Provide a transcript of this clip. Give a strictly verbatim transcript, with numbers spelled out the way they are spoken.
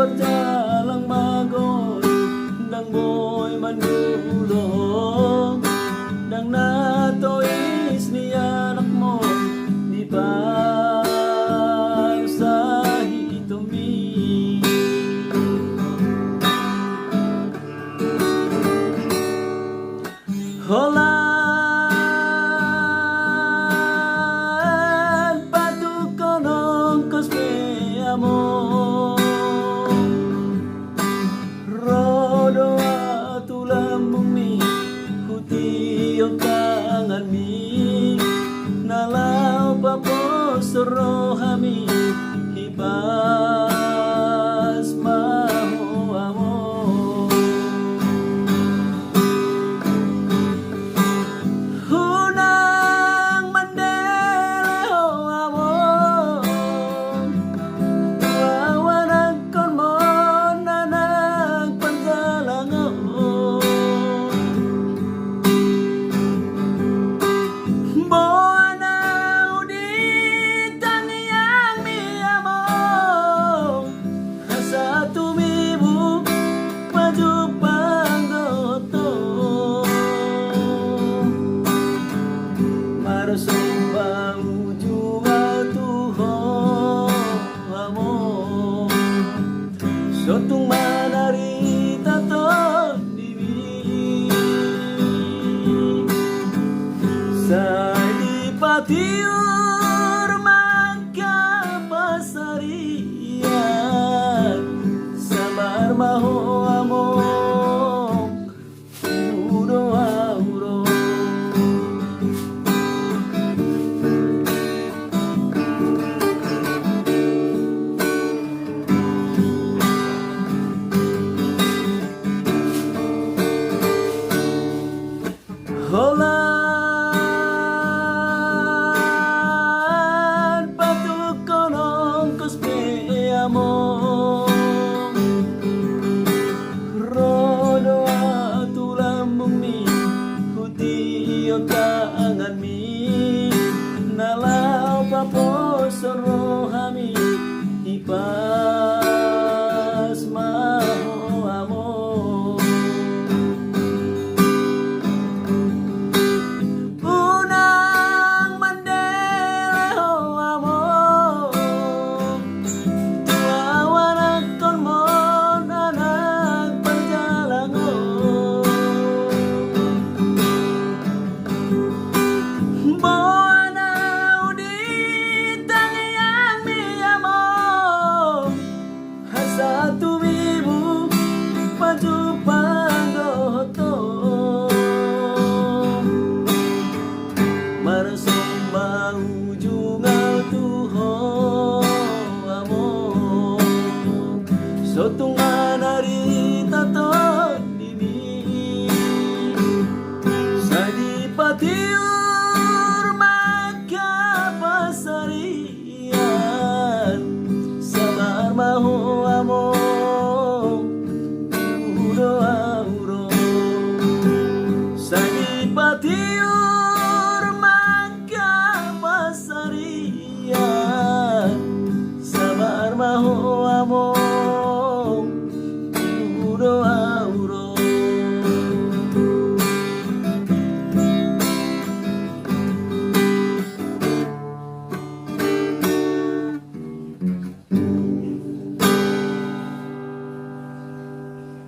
Jalang mago, ndang boi mandulo, ndang na tois ni anakmu diparsahi tomi. Holan patungkon ongkos pe among, ro do ahu tu lambungmi, hutiop tanganmi, na laho paposhon rohami, hipas ma ho among. Unang mandele ho among, laho anakkon mon anak panjalang on. Boan ahu di tangiangmi among, asa tumibu pajumpang dohot ho. Marsomba ujung ahu tu ho among, so tung manarita tondimi. Sai dipatiur ma angka pansarian, sabar ma ho among, tibu do ahu ro. Holan patungkon ongkos pe among, ro do ahu tu lambungmi, hutiop tanganmi, na laho paposhon rohami, hipas ma ho among. Unang mandele ho among, tu ahu anakkon mon anak panjalang on. Boan ahu di tangiangmi among, asa tumibu pajumpang dohot ho. Marsomba ujung ahu tu ho among, so tung manarita to